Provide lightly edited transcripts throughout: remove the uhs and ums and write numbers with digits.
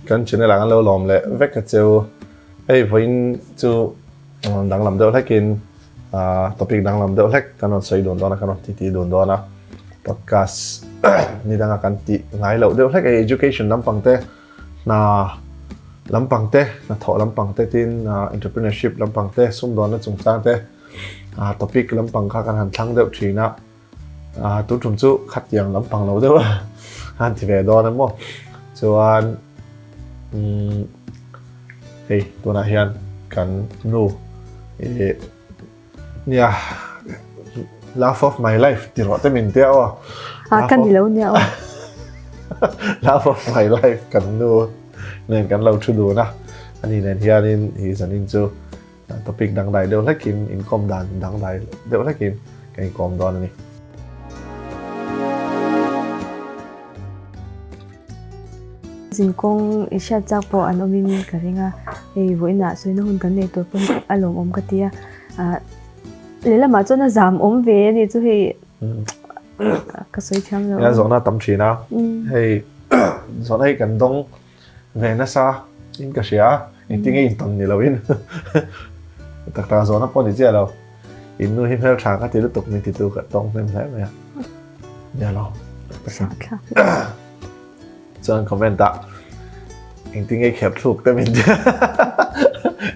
Kan channel ah kan lo lawm leh vek a cheu. Hei vawiin chu danglam deuh hlekin topic danglam deuh hlek kan rawn sawi dun dawn a, kan rawn titi dun dawn a. Podcast ni danga kan tih ngai loh deuh hlek hei education lampang te, hna lampang te, hnathawh lampang te tin entrepreneurship lampang te, sumdawnna chungchang te topic lampang kha kan han thlang deuh thin a. Tun tum chu khatiang lampang lo deuh a han ti ve dawn emaw chuan hei tunah hian kan nu ih nia love of my life ti rawh te min tia aw a ka ni lo nia aw love of my life kan nu nen kan lo thu dun a ani nen hianin hi zanin chu Topic dangdai deuh hlekin inkawm dan dangdai deuh hlekin kan inkawm dawn a ni. Zinkawng i hriat chak pawh an awmin ka ring a, hei vawiinah sawina hun kan nei tur pawh hi a lawmawm ka ti a, lehlamah chuan a zam awm ve a nih chu hei ka sawi thiam lo. Nia zawhna a tam thin a, hei zawhna hi kan dawng Ve nasa in ka hria a, engtin nge intawn ni loin tak tak zawhna pawh ni chiah lo. In nu hi hmeltha ka ti lutuk min titu ka tawng hnem hle mai a. Nia lo. Chuan comment ah engtin nge khep thluk te min ti.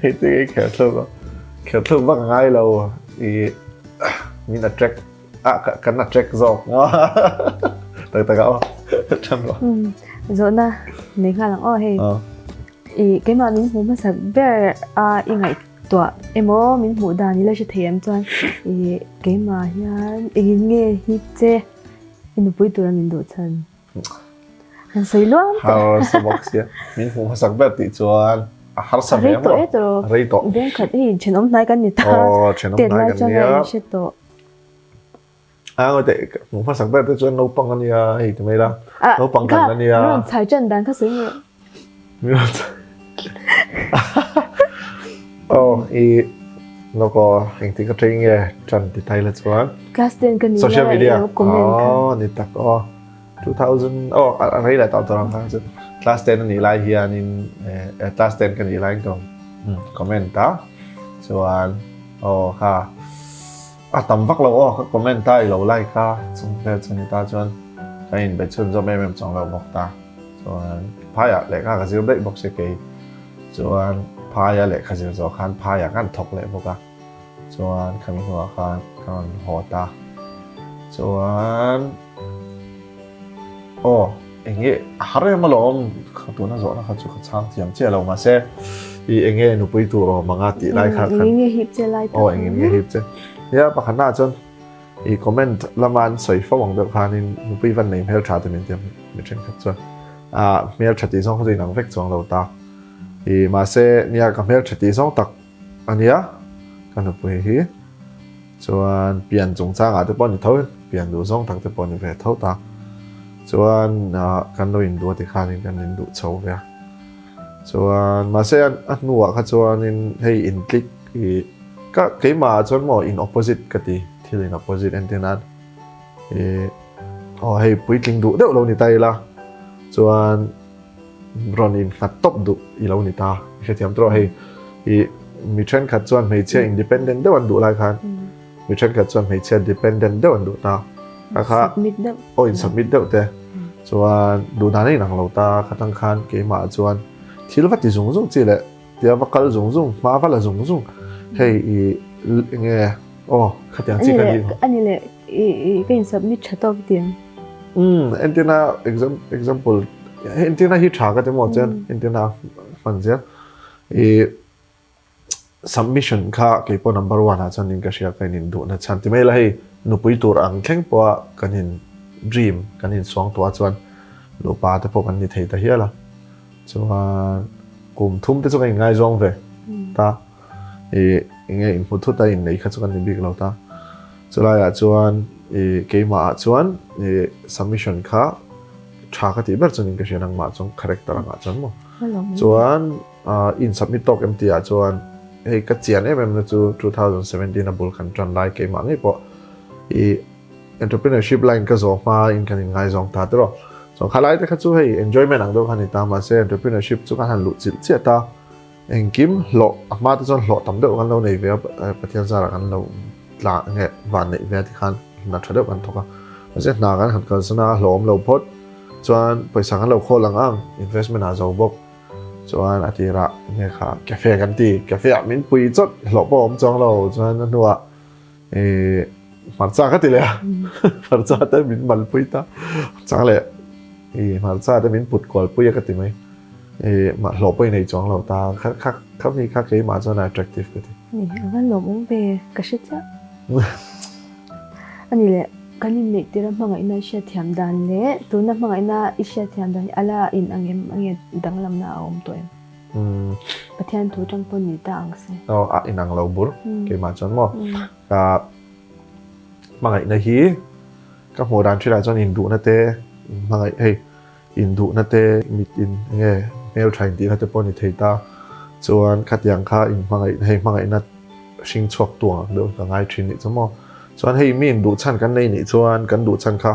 Engtin nge khep thluk a. Khep thluk vak a ngai lo i min attract a kan attract zawk tak tak a aw than lo zawhna nei nghal ang aw hei i keimah min hmu hmasak ber a i ngaihtuah emaw min hmuh dan i la hre thei em chuan i keimah hian engin nge hip che i nupui tura min duh chhan Han sawi luam teh. Harsa bawk sia. Min hmuh hmasak ber tih chuan a harsa ve maw? Rei tawh e tawh. Rei tawh. Veng khat hei thenawm hnai kan ni ta. Aw thenawm hnai kan nia. Tet lai chuan a inhre tawh. A ngawi teh hmuh hmasak ber te chuan naupang a nia hei ti mai la. Naupang kan la nia. Min rawn chhai tan dan kha sawi maw? Min rawn chhai. Aw i lawk aw engtik ka train nge tan ti tai la chuan. Class 10 ka ni la. Social media. Aw ni tak aw. 2000 oh a rei leh tawh tur ang kha chu class 10 anih lai hianin eh class 10 ka nih laiin ka comment a chuan aw kha a tam vak lo aw ka comment a i lo like a chung vel chu ni ta chuan ka inbe chhunzawm em em chuang lo bawk ta chuan phaiah lehkha ka zir daih bawk si kei chuan phaia lehkha zir zawh khan phaiah khan thawk leh bawk a. Chuan khami hnuah khan ka rawn haw ta. Chuan aw eng nge a har em alawm ka tuna zawhna kha chu ka chhang thiam chiah lo mahse i eng nge nupui tur awm anga tih lai kha khan eng nge hip che lai aw eng nge hip che nia pakhatna ah chuan i comment lama an sawi fo ang deuh khanin nupui van nei hmeltha te min ti a mi thenkhat chuan a hmeltha tih zawng kha chu inang vek chuang lo ta i mahse nia ka hmeltha tih zawng tak A nia, ka nupui hi chuan pian chungchangah te pawh a ni tho in, pian duh zawng tak te pawh a ni ve tho ta. Chuan kan lo induh a ti khanin kan induh chho ve a. Chuan mahse a hnuah kha chuanin hei in click i ka keimah ah chuan maw in opposite ka ti, thil in opposite entir nan i aw hei puitling duh deuh lo ni ta ila chuan rawn innghat tawp duh i lo ni ta. I hrethiam tawh hei i mi thenkhat chuan hmeichhia independent deuh an duh lai khan mi thenkhat chuan hmeichhia dependent deuh an duh ta. Kha kha aw in submit deuh te chuan duh dan a inang lo ta khatang khan keimah chuan thil va ti zung zung chi leh tia va kal zung zung hma va la zung zung hei i enge aw khatiang chi ka ni. Ani leh i ka in submit tha tawk tiang. Umm entirna example entirna hi tha ka ti maw chuan entirna hman zel i submission kha keipawh number one ah chuan in ka hria ka in duhna chhan ti mai la hei nupui tur ang thleng pawha kan in dream kan in suang tawh a chuan nupa te pawh kan ni thei ta hial a chuan kum thum te chu ka in ngaizawng ve ta i enge in hmu thut a in nei kha chu kan ni bik lo ta. Chulaiah chuan i keimahah chuan i submission kha tha ka tih ber chuan in ka hria nangmah chuan character angah chuan maw. Chuan in submit tawk em tihah chuan hei ka chian em em na chu 2017 a bul kan tan lai keimah ngei pawh i entrepreneurship line ka zawh hma in kan inngaizawng ta tiraw. Chuan kha lai te kha chu hei enjoyment ang deuh kha a ni ta, mahse entrepreneurship chu kan han luh chilh chiah ta. Engkim hlawh a hma te chuan hlawh tam deuh kan lo nei ve a, Pathian zarah kan lo tla nge van neih ve a tikhan hna tha deuh kan thawk a. Mahse hna kan han kalsan a, hlawh awm lo phawt chuan pawisa kan lo khawl ang ang, investment ah zo bawk. Chuan a tirah nge kha cafe kan ti, cafe ah min pui chawt hlawh pawh a awm chuang lo, chuan a hnuah ih hmarcha ka ti leh a, hmarcha te min malpui ta, chang leh ih hmarcha te min put kual pui a ka ti mai, ih hlawh pawh i nei chuang lo ta, kha kha kha mi kha keimah chuan a attractive ka ti. Ni, a va lawmawm ve, ka hre chiah. A ni leh, kan inneih tir a hmangaihna i hriatthiam dan leh tuna hmangaihna i hriatthiam dan hi a la in ang em nge danglamna a awm tawh em? Pathian thu tang pawh ni ta ang se. Aw, a inang lo bur keimah chuan maw. Ka hmangaihna hi ka hmuh dan thilah chuan induhna te hmangaih hei induhna te mit in enge hmeltha intihna te pawh a ni thei ta. Chuan khatiang kha inhmangaih hei hmangaihna hring chhuak tu ang deuh ka ngai thin nih chu maw. Chuan hei mi induh chhan kan nei nih chuan kan duh chhan kha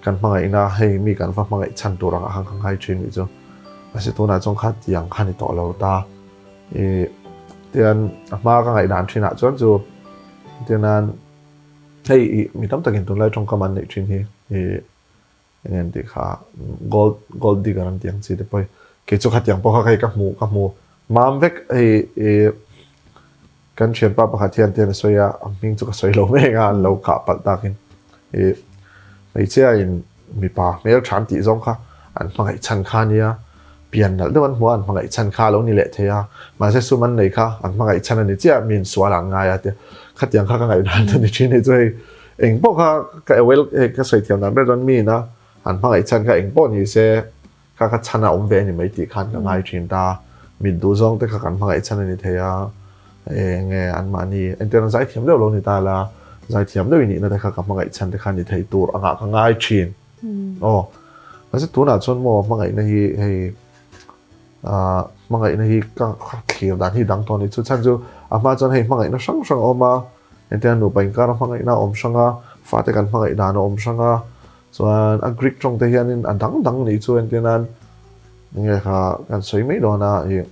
kan hmangaihna hei mi kan va hmangaih chhan tur angah khan ka ngai thin nih chu. Mahse tunah chuan kha tiang kha ni tawh lo ta. Ih tian a hma ka ngaihdan thinah chuan chu tianan hei ih mi tam takin tunlai tawngkam an neih thin hi ih eng nge an tih kha gold gold digger an tih ang chi te pawh hi kei chu khatiang pawh kha hei ka hmu ka hmu mam vek hei ih kan thianpa pakhat hian tian a sawi a a hming chu ka sawi lo mek a an lo kah palh takin ih hmeichhia in mipa hmel tha an tih zawng kha an hmangaih chhan kha a nia pian nalh deuh an hmu a an hmangaih chhan kha a lo ni leh thei a mahse sum an nei kha an hmangaih chhan a ni chiah mi insual an ngai a tia khatiang kha ka ngaihdan a ni thin hi chu hei eng pawh kha ka well hei ka sawi thiam dan ber chuan mi ina an hmangaih chhan kha eng pawh ni se kha kha chhan a awm ve a ni mai tih khan ka ngai thin ta mit duh zawng te kha kan hmangaih chhan a ni thei a eng nge anmahni entirna zaithiam deuh lo ni ta la zaithiam deuh i nihna te kha ka hmangaih chhan te kha ni thei tur angah ka ngai thin. Aw, mahse tunah chuan maw hmangaihna hi hei ah hmangaihna hi ka thlir dan hi dang tawh a ni. Chu chhan chu a hma chuan hei hmangaihna hrang hrang a awm a, entirna nupa inkara hmangaihna a awm hrang a, fate kan hmangaih dan a awm hrang a, chuan a Greek tawng te hianin a dang dang nih chu entirnan enge kha kan sawi mai dawn a ih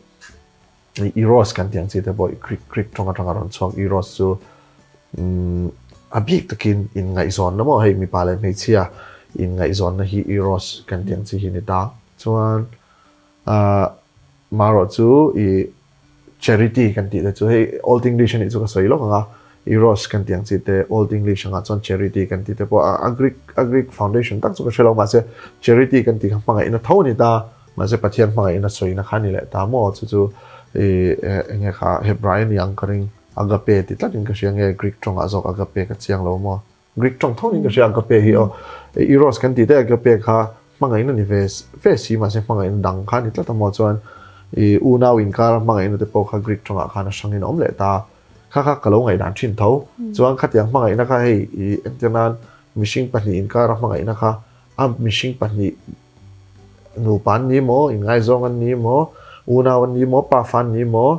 Eros kan tih ang chi te pawh Greek Greek tawng atanga rawn chhuak Eros chu umm a bik takin inngaihzawnna maw hei mipa leh hmeichhia inngaihzawnna hi Eros kan tih ang chi hi a ni ta. Chuan ahh marawh chu ih charity kan tih te chu hei Old English a nih chu ka sawi lawk ang a Eros kan tih ang chi te Old English angah chuan charity kan tih te pawh a Greek a Greek foundation tak chu ka hre lo mahse charity kan tih kha hmangaihna tho a ni ta. Mahse Pathian hmangaihna sawina kha a ni leh ta maw? Chu chu i eng nge kha Hebrai a ni ang ka ring. Agape ti tlatin ka hria nge Greek tawngah zawk agape ka chiang lo maw? Greek tawng thawngin ka hria agape hi aw. Eros kan tih te agape kha hmangaihna ni ve ve si mahse hmangaihna dang kha a ni tlat a maw? Chuan i unau inkar hmangaihna te pawh kha Greek tawngah khan a hrangin a awm leh ta. Kha kha ka lo ngaihdan thin tho. Chuan khatiang hmangaihna kha hei i entir nan mihring pahnih inkara hmangaihna kha a mihring pahnih Nupa an ni maw, inngaizawng an ni maw, unau an ni maw, pafa an ni maw,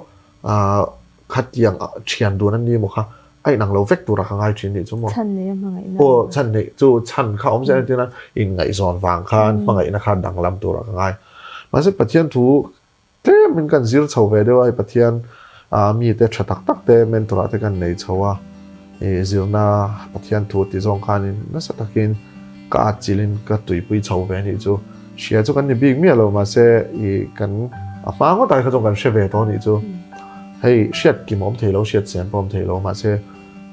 aah khatiang thian dun an ni maw kha a inang lo vek tura ka ngai thin nih chu maw. Chhan nei a hmangaihna. Aw chhan neih chu chhan kha awm zel entir nan inngaihzawn vang khan hmangaihna kha danglam tura ka ngai. Mahse Pathian thu Tlemin kan zir chho ve deuh a, hei Pathian mite tha tak tak te mentor ah te kan nei chho a, ih zirna Pathian thu tih zawng khanin nasa takin ka atchilhin ka tuipui chho ve anih chu. Hria chu kan ni bik miah lo mahse ih kan a hma ngawt ah kha chuan kan hre ve tawh anih chu. Hei hriat kim awm thei lo, hriat chian pawh awm thei lo mahse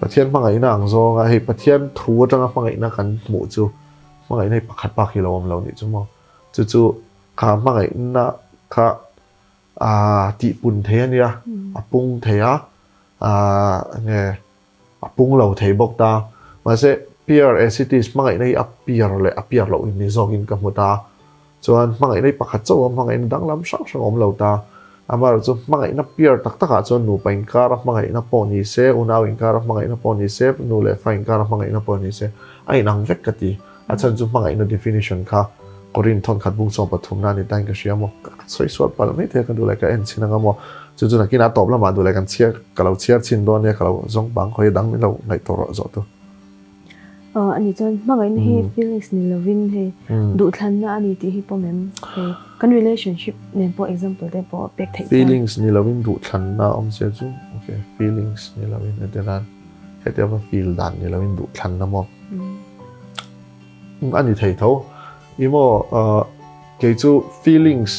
Pathian hmangaihna ang zawnga hei Pathian thu atanga hmangaihna kan hmuh chu hmangaihna hi pakhat bak hi lo awm lo anih chu maw. Chu chu Kha hmangaihna kha aa tihpun thei a nia, a pung thei a, aa nge a pung lo thei bawk ta. Mahse peer as it is hmangaihna hi a peer leh a peer loh ni zawkin ka hmu ta. Chuan hmangaihna hi pakhat chauh a hmangaihna danglam hrang hrang a awm lo ta. Amaherawhchu hmangaihna peer tak takah chuan nupa inkara hmangaihna pawh ni se, unau inkara hmangaihna pawh ni se, nu leh fa inkara hmangaihna pawh ni se a inang vek ka ti. A chhan chu hmangaihna definition kha Korin thawn khat bung sawm pathumna a ni tain ka hria maw? Ka sawi sual palh mai thei a, ka duh leh ka en chhin anga maw? Chu chu nakinah a tawp lamah duh leh kan chhiar, ka lo chhiar chhin dawn nia, ka lo zawng bang khawi a dang min lo ngaihtuah rawh zawh tu. Aw a nih chuan hmangaihna hi feelings ni lovin hei duhthlanna a ni tih hi pawm em? Hei kan relationship nen pawh example te pawh pek theih chuan. Feelings ni lovin duhthlanna awm sia chu ok feelings ni lovin heti nan heti ava feel dan ni lovin duhthlanna maw a ni thei tho i maw kei chu feelings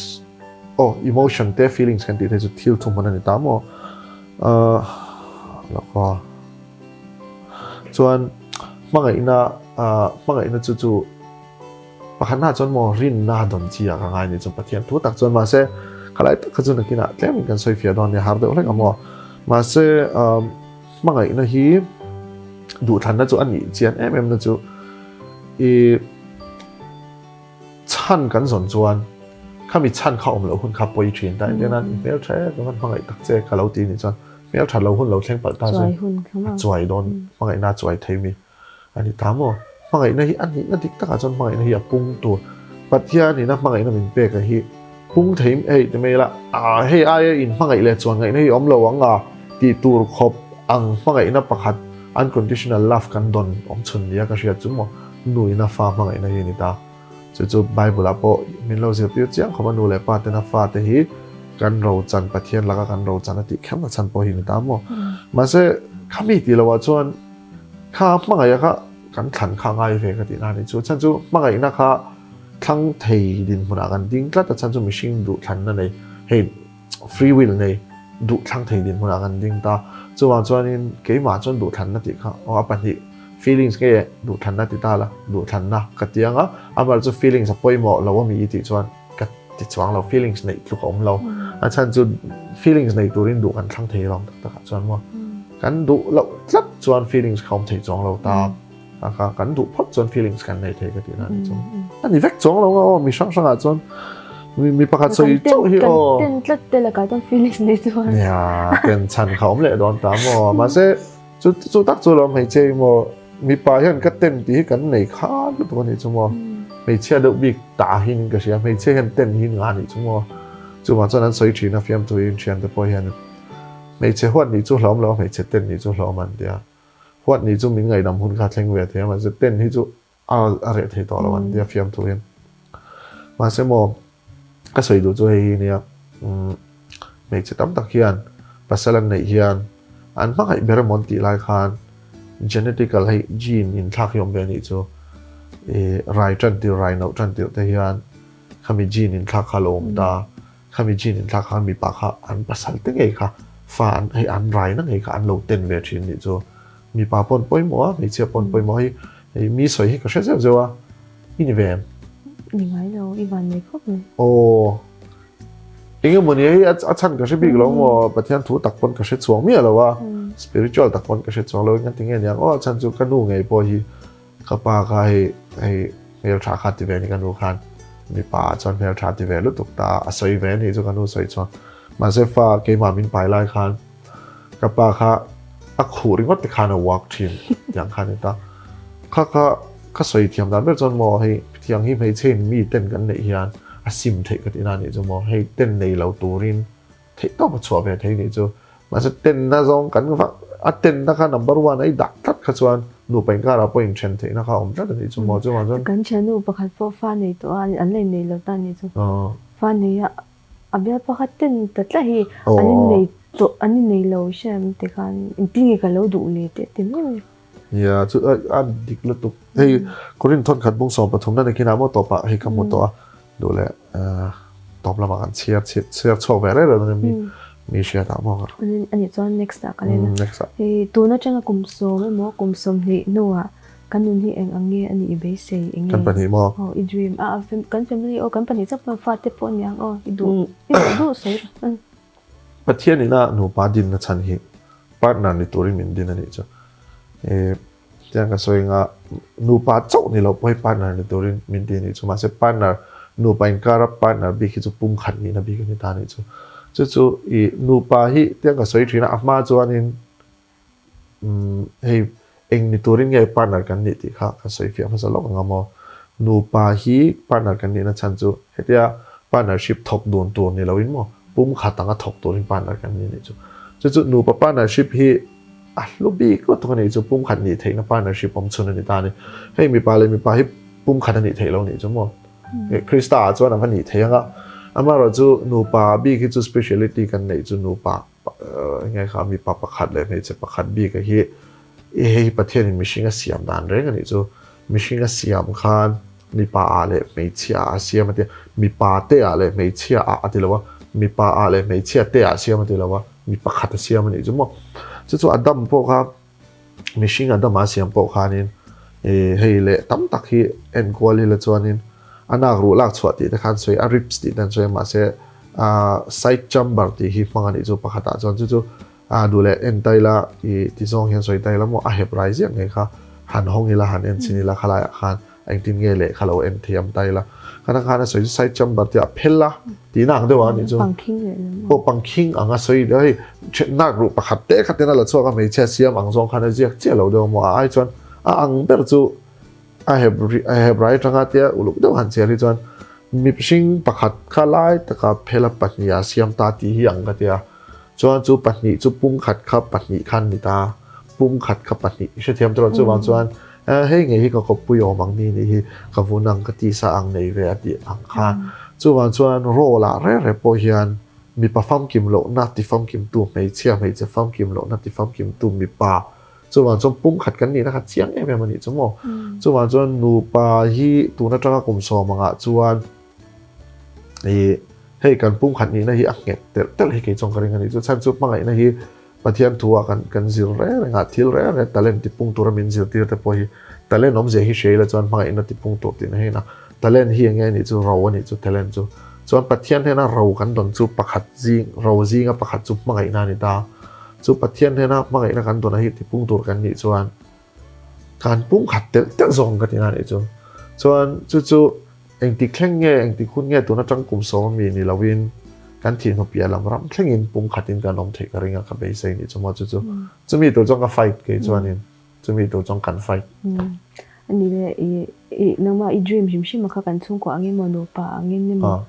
aw emotion te feelings kan tih te chu thil thuhmun a ni ta maw lawk aw. Chuan hmangaihna hmangaihna chu chu pakhatna chuan maw rinna dawn chi ah ka ngai ni chu Pathian thu tak chuan mahse khalai tak kha chu nakinah tlemin kan sawi fiah dawn nia har deuh hlek a maw mahse hmangaihna hi duhthlanna chu a nih chian em em na chu i Chhan kan zawn chuan khami chhan kha awm loh hun kha pawi thin ta engtiang nan i hmel tha em ka van hmangaih tak che ka lo ti nih chuan hmel that lo hun lo thleng palh ta chu a chuai dawn hmangaihna a chuai thei mi a ni ta maw hmangaihna hi a nihna dik takah chuan hmangaihna hi a pung tur Pathian ina hmangaihna min pek a hi pung thei hei ti mai ila ah hei aia in hmangaih leh chuan ngaihna hi awm lo ang a tih tur khawp ang hmangaihna pakhat unconditional love kan dawn awm chhun nia ka hriat chu maw nu ina fa hmangaihna hi a ni ta. Chu chu Bible ah pawh min lo zirtir chiang khawp a, nu leh pa tena fate hi kan rochan Pathian laka kan rochan a tih kher na chhan pawh hi ni ta maw. Mahse khami tih loh ah chuan kha hmangaih a kha kan thlan kha ngai ve ka tih na ni chu. Chhan chu hmangaihna kha thlang thei dinhmun ah kan ding tlat a, chhan chu mihring duh thlanna nei hei free will nei duh thlang thei dinhmun ah kan ding ta. Chuvang chuanin keimah chuan duh thlanna tih kha aw a pahnih Feelings nge duhthlanna ti ta la, duhthlanna ka ti ang a, amah chu feelings a pawimawh lo ami i tih chuan ka ti chuang lo, feelings neih tluk a awm lo. A chhan chu feelings nei turin duh kan thlang thei alawm tak takah chuan maw. Kan duh loh tlat chuan feelings kha awm thei chuang lo ta, a kan duh phawt chuan feelings kan nei thei ka tih na ni chu. A ni vek chuang lo a aw, mi hrang hrangah chuan mi pakhat sawi chauh hi aw. Kan ten tlat te lakah chuan feelings nei chuan. Nia, ten chhan kha awm leh dawn ta maw, mahse Chu chu tak chu lo hmeichhia hi maw mipa hian ka ten tih hi kan nei khan lutuk a nih chu maw. Hmeichhia deuh bik ta hin ka hria hmeichhia hian ten hi nga nih chu maw. Chuvang chuan an sawi thin a fiamthu in thiante pawh hian hmeichhe huat nih chu hlawm lo hmeichhe ten nih chu hlawm an tia. Huat nih chu min ngaihdam hun kha thleng ve thei a mahse ten hi chu a a reh thei tawh lo an tia fiamthu hian. Mahse maw ka sawi duh chu hei hi nia umm hmeichhe tam tak hian pasal an neih hian an hmangaih ber emaw an tih lai khan genetical hei gene inthlak hi awm ve anih chu ih rai tan tir rai noh tan tirh te hian khami gene inthlak kha a lo awm ta khami gene inthlak khan mipa kha an pasal te ngei kha fa an hei an raina ngei kha an lo ten ve thin anih chu. Mipa pawn pawimawh a, hmeichhia pawn pawimawh hi hei mi sawi hi ka hre zeuh zeuh a, i ni ve em? Ni ngai lo, i van nei khawp mai. Aw, eng emaw ni hei a chhan ka hre bik lo maw, Pathian thu tak pawn ka hre chhuang miah lo a, spiritual tak pawn ka hre chhuang lo, engtin tinge niang aw a chhan chu ka nu ngei pawh hi ka pa kha hei hei hmeltha kha ti ve a ni ka nu khan mipa ah chuan hmeltha ti ve lutuk ta a sawi ve a nih chu ka nu sawi chuan mahse fa keimah min pai lai khan Ka pa kha a khuh ringawt te khan a uak thin tiang khan ni ta. Kha kha ka sawi thiam dan ber chuan maw hei thiang hi hmeichhe in mi ten kan neih hian a sim theih ka tih na nih chu maw hei ten nei lo turin theih tawp a chhuah ve thei nih chu. Mahse ten na zawng kan vak a ten na kha number one a i dah tlat kha chuan nupa inkarah pawh inthen theihna kha a awm tlat a nih chu maw chuvang chuan. Kan thiannu pakhat pawh fa nei tawh a an la innei lo ta nih chu. Fa nei a A bial pakhat ten ta tlat hi an innei tawh an innei lo hriam te khan engtin nge ka lo duh le teh ti mai mai. Nia chu a dik lutuk hei Korin thawn khat bung 13 na nikin ah maw tawp ah hei ka hmu tawh a duh leh tawp lamah kan chhiar chhiar chhuak ve reng reng mi mi hriat ah maw. Ani chuan next ah ka len a hei tun atanga kum sawm emaw kum 20 hnuah Kan nun hi eng ang nge a nih i beisei eng nge? Kan pahnih maw? Aw i dream a kan family aw kan pahnih chauh pawh fate pawh a niang aw i duh i duh duh sawi rawh. Pathian ina nupa dinna chhan hi partner ni turin min din a nih chu. Tiang ka sawi anga nupa chauh ni loh pawh hi partner ni turin min ti a nih chu mahse partner nupa inkara partner bik hi chu pumkhat nihna bik a ni ta a nih chu. Chu chu i nupa hi tiang ka sawi thin a a hma chuanin Umm hei eng ni turin nge partner kan nih tih kha ka sawi fiah hmasa lawk ang a maw. Nupa hi partner kan nihna chhan chu hetia partnership thawk dun tur ni loin maw pum khat anga thawk turin partner kan ni nih chu. Chu chu nupa partnership hi A hlu bik lutuk a nih chu pumkhat nih theihna partnership awm chhun a ni ta a ni. Hei mipa leh mipa hi pumkhat a nih theih lo nih chu maw? Krista ah chuan a va nih theih ang a. Amaherawhchu nupa bik hi chu speciality kan neih chu nupa enge kha mipa pakhat leh hmeichhe pakhat bik a hi hei hi Pathianin mihring a siam dan reng a nih chu. Mihring a siam khan mipa ah leh hmeichhia ah a siam a tia, mipa te ah leh hmeichhia ah a ti lo a, mipa ah leh hmeichhia te ah a siam a ti lo a, mi pakhat a siam a nih chu maw. Chu chu Adam pawh kha mihring Adam a siam pawh khanin ih hei leh tam tak hi enkual ila chuanin a nak ruh lak chhuah tih te khan sawi a ribs tih te an sawi a mahse ah side chamber tih hi hmang a nih chu pakhat ah chuan chu chu A duh leh en ta ila i ti zawng hian sawi ta ila maw a hep rai ziak ngei kha han hawng ila han en chhin ila khalaiah khan engtin nge lehkha lo en thiam ta ila khana khan a sawi chu side chamber tih a phel a tihna ang deuh a nih chu Pangkhing leh lam aw. Aw pangkhing ang a sawi hei nak ruh pakhat te khat in a la chhuak a hmeichhia siam ang zawng khan a ziak chiah lo deuh maw a ai chuan a ang ber chu a hep a hep rai atanga tia uluk deuh han chhiar hi chuan mihring pakhat kha lai taka phel a pahniha siam ta tih hi ang ka tia. Chuan chu pahnih chu pumkhat kha pahnih khan ni ta, pumkhat kha pahnih i hrethiam tawh chuvang chuan hei ngei hi ka kawppui awm ang mi nih hi ka vun ang ka tisa ang nei ve a tih ang kha. Chuvang chuan role ah reng reng pawh hian mipa famkim lohna ti famkim tu hmeichhia hmeichhe famkim lohna ti famkim tu mipa chuvang chuan pumkhat kan nihna kha chiang em em a nih chu maw. Chuvang chuan nupa hi tun atanga kum sawm angah chuan Ih hei kan pumkhat nihna hi a nghet telh telh hi kei chuan ka ring a ni. Chu chhan chu hmangaihna hi Pathian thu ah kan kan zir reng reng a, thil reng reng talent tipung tura min zirtir te pawh hi talent awmzia hi hria ila chuan hmangaihna tipung tur tihna hi a talent hi enge anih chu ro anih chu talent chu. Chuan Pathian hnena ro kan dawn chu pakhat zing ro zinga pakhat chu hmangaihna a ni ta. Chu Pathian hnena hmangaihna kan dawn a hi tipung tur kan nih chuan kan pumkhat telh telh zawng ka ti na nih chu. Chuan chu chu Engtik thleng nge, engtik hun nge tun atang kum sawm ami ni loin kan thihhnu piah lam ram thlengin pumkhatin kan awm theih ka ring a, ka beisei nih chu maw chu chu. Chumi tur chuan ka fight kei chuanin chumi tur chuan kan fight. Ani le i i nangmah i dream hrim hrim a kha kan chhungkua angin maw nupa angin emaw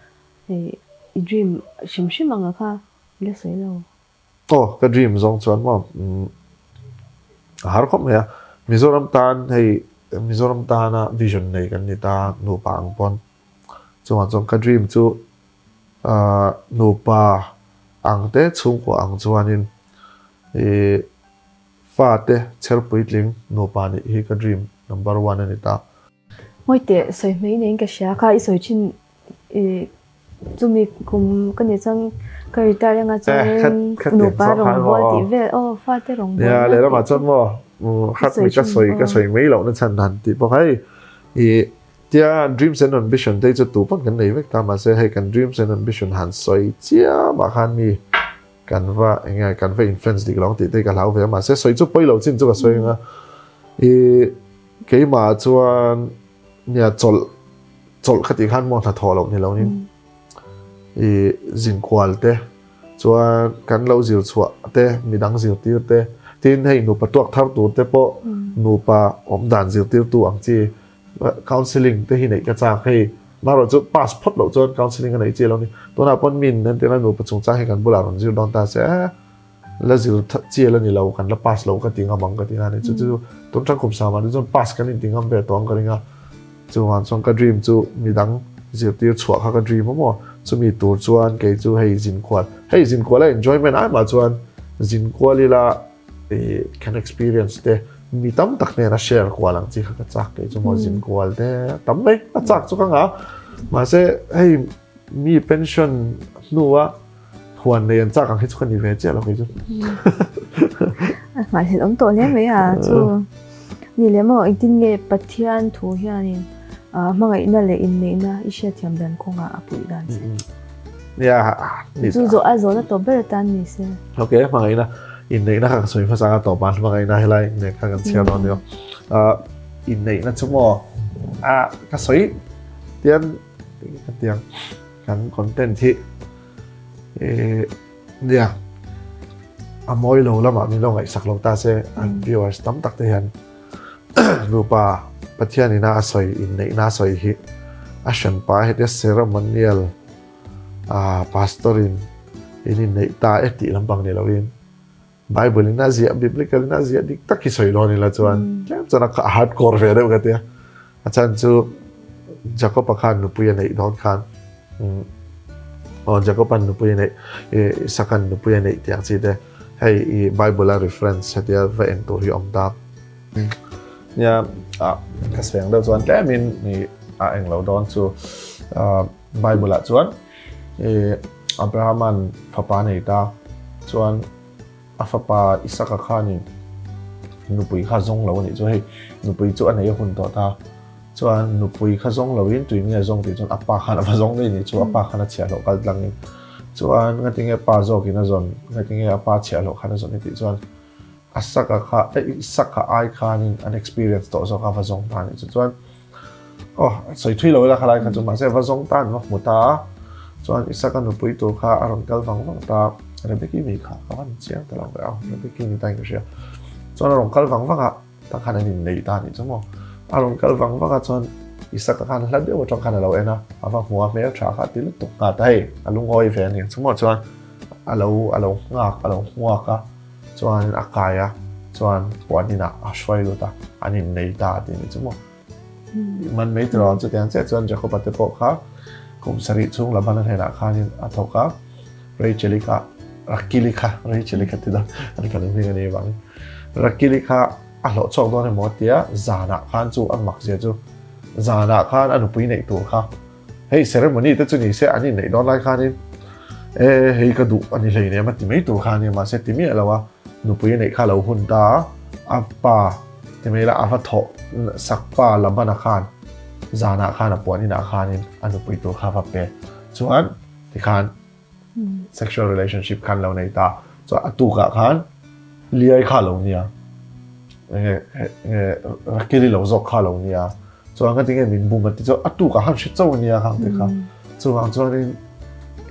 i dream hrim hrim ang a kha i la sawi lo. Aw ka dream zawng chuan maw a har khawp mai a, Mizoram tan hei Mizoram tana vision nei kan ni ta nupa ang pawn chungah chuan ka dream chu nupa ang te chhungkua ang chuanin ih fate chher puitling nupa nih hi ka dream number one a ni ta. Ngawi teh sawi hmei neiin ka hria kha i sawi thin I chumi kum ka nih chuan ka retire anga chuanin nupa rawngbâwl tih vel aw fate rawngbâwl na tih lehlamah chuan maw khat mi ka sawi ka sawi mai lohna chhan han tih bawk hei i tia dreams and ambition te chu tu pawn kan nei vek ta mahse hei kan dreams and ambition han sawi chiamah khan mi kan va enge kan va influence dik lo ang tih te ka hlau ve a mahse sawi chu pawi lo chin chu ka sawi anga i keimah chuan nia chawlh chawlh kha tih khan maw hnathawh loh ni lo in i zinkual te chuan kan lo zir chhuah te midang zirtir te tin hei nupa tuak thar tur te pawh nupa awm dan zirtir tu ang chi counselling te hi neih ka chak hei marawh chu pass phawt loh chuan counselling a neih chi lo ni tunah pawn min an tirna nupa chungchang hi kan bulah rawn zir dawn ta se la zir chial a ni lo kan la pass lo ka ti ngam ang ka ti a ni chu chu tun tang kum sama ni chuan pass kan inti ngam ve tawh ang ka ring a chuan chuan ka dream chu midang zirtir chhuah kha ka dream a maw chumi tur chuan kei chu hei zin kual hei zin kual a enjoyment ai mah chuan zin kual ila kan experience te mi tam tak nen a share kual ang chi kha ka chak kei chu maw zin kual te tam mai a chak chu ka nga mahse hei mi pension hnua Huan nei an chak ang hi chu ka ni ve chiah lo kei chu. A hmai awm tawh hle mai a chu. Ni leh maw engtin nge Pathian thu hianin hmangaihna leh inneihna i hriatthiam dan kawngah a puih dan che. Nia ni chu zawh a zawhna tawp ber atan ni se. Okay hmangaihna inneihna kha ka sawi hmasa anga tawp a hmangaihna helai inneih kha kan chhiar dawn nia. Inneihna chu maw a ka sawi tian ka tiang kan content hi Nia, a mawi lo lamah min lo ngaihsak lo ta se, an viewers tam tak te hian nupa Pathian ina a sawi inneihna a sawi hi a hranpa hetia ceremonial pastor in in inneih ta e tih lampang ni loin. Bible in a ziah biblical in a ziah dik tak hi sawi dawn ila chuan tlem chuan a hardcore ve deuh ka tia. A chhan chu Jacob-a khan nupui a neih dawn khan aw Jacob-a'n nupui a neih Isaac-a'n nupui a neih tih ang chi te hei i Bible a reference hetia va en tur hi a awm ta. Nia ka sawi ang deuh chuan tlemin i a englo dawn chu Bible ah chuan i Abraham-a'n fapa a nei ta chuan A fapa Isaka khanin nupui kha zawng lo a nih chu hei nupui chu a nei a hun tawh ta chuan nupui kha zawng loin tui nge zawng tih chuan a pa khan a va zawng daih a nih chu a pa khan a chhiahhlawh kal tlangin chuan ngatinge pa zawkin a zawn ngatinge a pa chhiahhlawh khan a zawn i tih chuan Asaka kha Isaka ai khanin an experience tawh zawk a va zawng ta a nih chu chuan Aw, sawi thui lo ila khalai kha chu mahse va zawng tan va hmu ta a, chuan Isaka nupui tur kha a rawn kal vang vang ta, Rebeki mi kha ka van chiang ta lo ve a, Rebeki ni ta in ka hria, chuan a rawn kal vang vang a, tah khan an innei ta a nih chu maw, a rawn kal vang vang a chuan Isaka khan hla deuh atang khan a lo en a, a va hmu a hmel tha kha a ti lutuk nghal ta hei, a lungawi ve a ni chu maw chuan a lo a lo nghak a lo hmuak a, chuan a kai a, chuan puan inah a hruai lut a, an innei ta a ti a ni chu maw. Man mai tiraw chutiang chiah chuan Jacob-a te pawh kha kum sarih chhung Laban-a hnenah khanin a thawk a, Rachel-i kha Rakili kha Rachel-i kha ti dawn an fanu hming a ni avangin Rakili kha a hlawh chhuak dawn emaw tia zanah khan chu a mak zia chu zanah khan a nupui neih tur kha hei ceremony te chu ni se an inneih dawn lai khanin e hei ka duh a ni hleinem a ti mai tur kha a nia mahse ti miah lo a nupui a neih kha a lo hun ta a a pa Ti mai ila a va thawh sak pa Labana khan zanah khan a puan inah khanin a nupui tur kha va pe chuan tikhan sexual relationship khan lo nei ta chuan a tukah khan Liai kha lo nia enge enge Rakili lo zawk kha lo nia chuan ka tinge min bum a ti chuan a tukah khan hre chauh ania khang te kha chuvang chuanin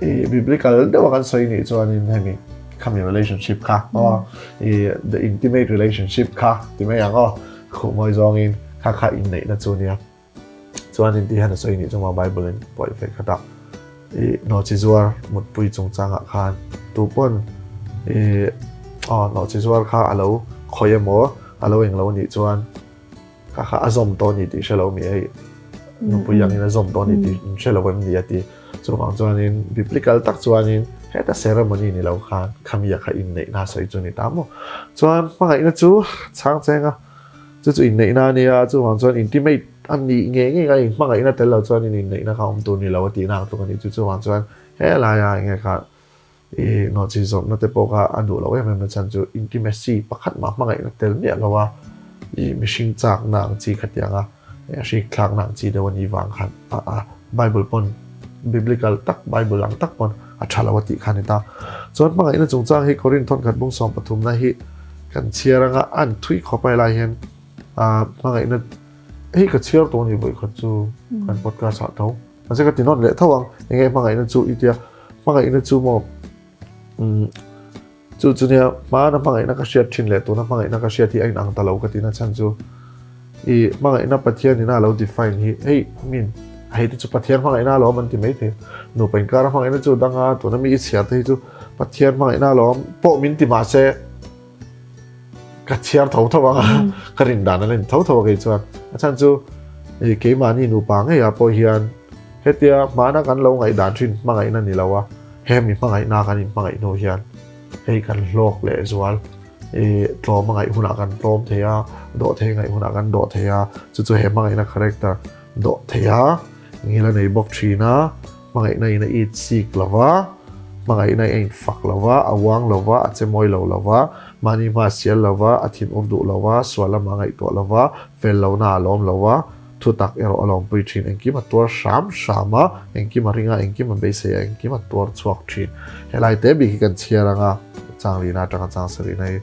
i biblical deuh a kan sawi nih chuanin hemi khami relationship kha aw i the intimate relationship kha ti mai ang aw khuh mawi zawngin kha kha inneihna chu nia chuanin ti hian a sawi nih chu maw bible in pawih ve khat a i nawhchi zuar mutpui chungchangah khan tu pawn i aw nawhchi zuar kha a lo khawih emaw a lo englo nih chuan Kha kha a zawm tawh a ni tih hre lo mi hei nupui angin a zawm tawh a ni tih hre lo em ni a ti. Chuvang chuanin biblical tak chuanin heta ceremony ni lo khan khamia kha inneihna sawi chu ni ta maw. Chuan hmangaihna chu chhang cheng a, chu chu inneihna a nia, chuvang chuan intimate a nih ngei ngei a inhmangaihna tel lo chuan inneihna kha awm tur ni lo a tihna ang tluk a ni chu. Chuvang chuan helaia enge kha I nawhchi zawrhna te pawh kha a duh loh em em na chhan chu intimacy pakhat mah hmangaihna tel miah lo a, i mihring chakna ang chi khatiang a, hrik thlakna ang chi deuh a nih vang khan a a Bible pawn biblical tak Bible ang tak pawn a tha lo a tih kha a ni ta. Chuan hmangaihna chungchang hi Korinth thawnkhat bung 13 na hi kan chhiar anga a an thui khawp a helai hian hmangaihna hei ka chhiar tawh a ni vawikhat chu kan podcast ah tho. Mahse ka ti nawn leh tho ang, enge hmangaihna chu i tia, hmangaihna chu maw umm chu chu nia hmana hmangaihna ka hriat thin leh tuna hmangaihna ka hriat hi a inang ta lo ka tina chhan chu i hmangaihna Pathian ina lo define hi hei min hei te chu Pathian hmangaihna alawm an ti mai thei nupa inkara hmangaihna chu danga tuna mi i chhiar te hi chu Pathian hmangaihna alawm pawh min ti mahse ka chhiar tho tho ang a ka rin dan an en tho tho a kei chuan a chhan chu i keimahni nupa ngeiah pawh hian hetia hmana kan lo ngaihdan thin hmangaihna ni lo a hemi hmangaihna kan inhmangaih hnu hian hei kan hlawk leh zual i tlawm a ngaih hunah kan tlawm thei a dawh thei ngaih hunah kan dawh thei a chu chu he hmangaihna character dawh thei a ngil a nei bawk thin a. Hmangaihna in a it sik lo va, hmangaihna in a infak lo va, a uang lo va, a che mawi lo lo va, mahni hma a sial lo va, a thinur duh lo va, sual lama a ngaihtuah lo va, fel lohna a lawm lo va, thutak erawh a lawmpui thin. Engkim a tuar hram hram a, engkim a ring a, engkim a beisei a, engkim a tuar chhuak thin. Helai te bik hi kan chhiar ang a, changlina atanga changsarihna hi.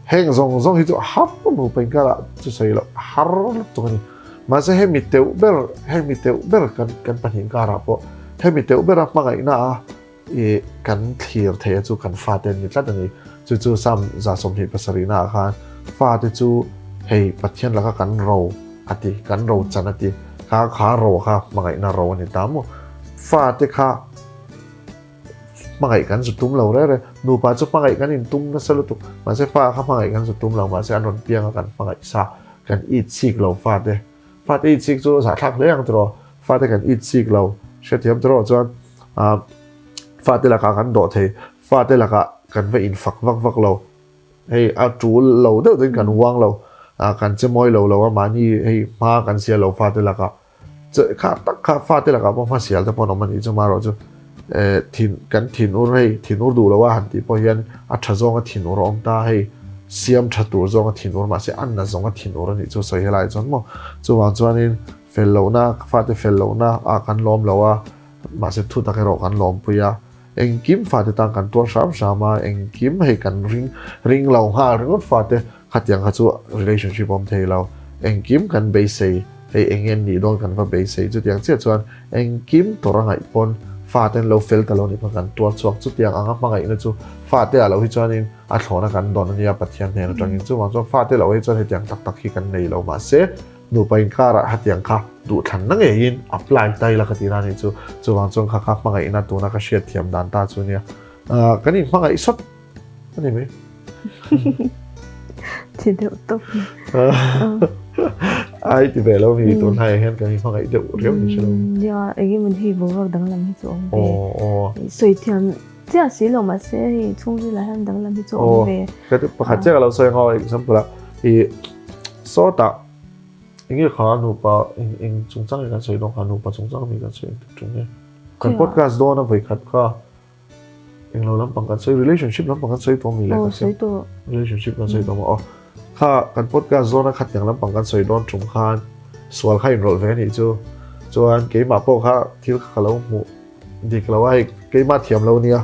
Heng zawng zawng hi chu a har nupa inkarah chu sawi loh a har lutuk a ni. Mahse hemi teuh ber, hemi teuh ber kan kan pahnih karah pawh hemi teuh bera hmangaihna a i kan thlir theih a chu kan fate an ni tlat a ni. Chu chu Psalm 27 ah khan fate chu hei Pathian laka kan ro a ti, kan ro chan a ti. Kha kha ro kha hmangaihna ro a ni ta maw? Fate kha. hmangaih kan zu tum lo reng reng. Nupa chu hmangaih kan intum nasa lutuk. Mahse fa kha hmangaih kan zu tum lo, mahse an rawn piang a kan hmangaih sa, kan it chik lo fate. Fate it chik chu zahthlak hle ang tiraw, fate kan it chik lo hrethiam tiraw chuan ah fate lakah kan dawh thei, fate lakah kan va infak vak vak lo. Hei a tul lo deuh deuhin kan uang lo, ah kan che mawi lo lo a mahni hei hma kan sial lo fate lakah. Kha tak kha fate lakah pawh hmasial te pawh an awm a nih chu marawh chu eh thin kan thin ur hei thin ur duh lo a han tih pawh hian a tha zawnga thin ur a awm ta hei siam tha tur zawnga thin ur mahse a na zawnga thin ur a nih chu sawi helai chuan maw chuvang chuanin fel lohna fate fel lohna ah kan lawm lo a mahse thu tak erawh kan lawmpui a engkim fate tan kan tuar hram hram a engkim hei kan ring ring lo nghal ringawt fate Khatiang kha chu relationship awm thei lo. Engkim kan beisei, hei eng nge nih dawn kan va beisei. Chutiang chiah chuan engkim tawrh a ngaih pawn fate an lo fel ta lo nih pawn kan tuar chhuak. Chutiang anga hmangaihna chu fate ah lo hi chuanin a thlawhna kan dawn a nia Pathian hnen atangin. Chuvang chuan fate lo hi chuan hetiang tak tak hi kan nei lo. Mahse, nupa inkarah hetiang kha duhthlanna ngeiin apply ta ila ka tihna a nih chu. Chuvang chuan kha kha hmangaihna tuna ka hriatthiam dan ta chu nia. Kan inhmangaih sawt. Ani mai. Thi deuh tawp. Ai ti ve lo mi tun hai hian kan hmangaih deuh riau ni hrelo. Ya enge mun hei boruak danglam hi chu awm ve. Sawi thiam chiah si lo mahse hei chhungril ah hian danglam hi chu awm ve. Ka pakhat chiah ka lo sawi ang example ah i sawtah enge kha nupa eng eng chungchang nge kan sawi dawn kha nupa chungchang mi kan sawi eng tuk ṭung nge. Kan podcast dawn a vawikhat kha. Englo lampang kan sawi relationship lampang kan sawi tawh mi le kan sawi tawh relationship kan sawi tawh maw kha kan podcast zawn a khat tiang lampang kan sawi dawn tum khan sual kha inrawlh ve anih chu chuan keimah pawh kha thil kha ka lo hmuh dik lo a hei keimah thiam lo nia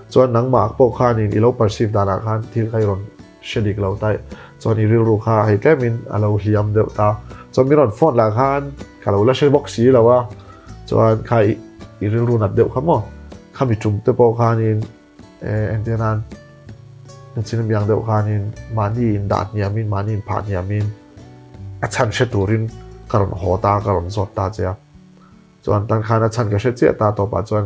chuan nangmah pawh khanin i lo perceive danah khan thil kha i rawn hre dik lo ta chuan i rilru kha hei tlemin a lo hliam deuh ta chuan mi rawn phone lah khan ka lo la hre bawk si lo a chuan kha i rilru nat deuh kha maw Khami tum te pawh khanin entir nan nachin amiang deuh khanin mahni in dah hniamin mahni in phah hniamin a chhan hre turin ka rawn haw ta ka rawn zawt ta che a. Chuan tan khan a chhan ka hre chiah ta tawpah chuan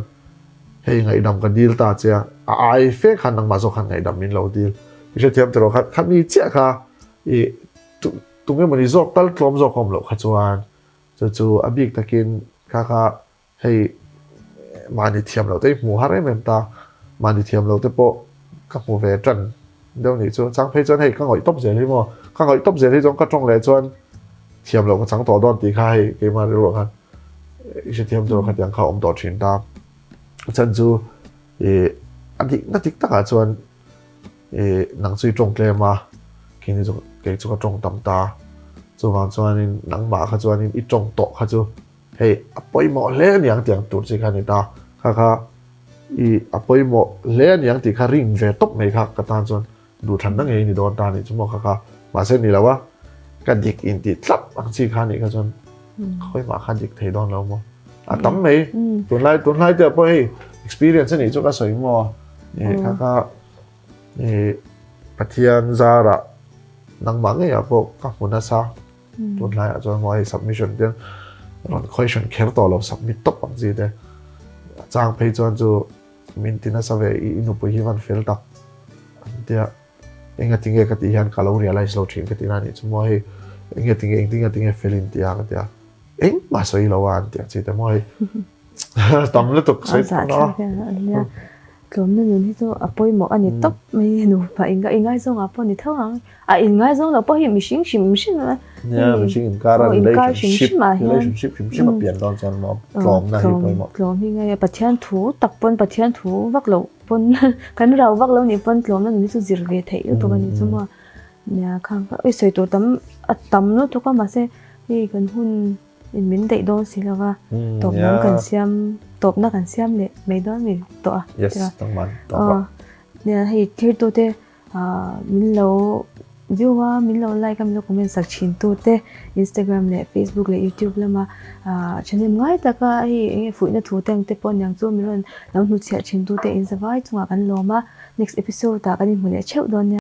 hei ngaihdam ka dil ta che a, a ai fe khan nangmah zawk khan ngaihdam min lo dil. I hrethiam tiraw kha khami chiah kha i tunge mawni zawk tal tlawm zawk a awm loh kha chuan chu chu a bik takin kha kha Hei mahni thiam loh te hi hmu har em em ta, mahni thiam loh te pawh ka hmu ve tan deuh nih chu. Chang phei chuan hei ka ngawih tawp zel hi maw, ka ngawih tawp zel hi chuan ka tawng leh chuan thiam loh ka chang tawh dawn tih kha hei keimah rilruah khan i hrethiam tur khatiang kha awm tawh thin ta. A chhan chu ih a dikna dik takah chuan ih nang chu i tawng tlem a, keini chu kei chu ka tawng tam ta. Chuvang chuanin nangmah kha chuanin i tawng tawh kha chu Hei a pawimawh hle aniang tih ang tur chi kha a ni ta. Kha kha i a pawimawh hle aniang tih kha ring ve tawp mai kha ka tan chuan duhthlanna ngei ni dawn ta a nih chu maw kha kha. Mahse ni lo a, ka dik intih tlat ang chi kha a nih kha chuan khawimah kha dik thei dawn lo maw. A tam mai tunlai tunlai te ah pawh hei experience a nih chu ka sawi maw. Kha kha i Pathian zarah nangmah ngeiah pawh ka hmu nasa. Tunlaiah chuan maw hei submission te rawn question kher tawh lo submit tawp ang chi te chang phei chuan chu min ti nasa ve i nupui hi van fel tak an tia enga tinge ka tih hian ka lo realize lo thin ka tih na nih chu maw hei enga tinge engtin nge tinge fel in tia ka tia engmah sawi lo a an ti ang chi te maw hei tam lutuk sawi tawh lo. Tlawmna nun hi chu a pawimawh a ni tawp mai nupa ingaizawng ah pawh ni tho ang. A ingaizawng loh pawh hi mihring hrim hrim a. Nia mihring inkar a relationship relationship hrim hrim a pian dawn chuan maw tlawmna hi pawimawh. Tlawm hi ngai a Pathian thu tak pawn Pathian thu vak loh pawn kan rau vak lo nih pawn tlawmna nun hi chu zir ve theih lutuk a ni chu maw. Nia khang kha ui sawi tur tam a tam lutuk a mahse hei kan hun In min daih dawn si lova, tawp lam kan siam, tawpna kan siam leh mai dawn mi tawh a. Yes, tangman tawp a. Nia hei thirtute min lo view a, min lo like a, min lo comment sak thin tute Instagram leh Facebook leh YouTube lama thahnem ngai taka hei enge fuihna thu te ang te pawh aniang chu min rawn lo hnuchhiah thin tute in zavai chungah kan lawm a, next episode ah kan inhmu leh theuh dawn nia.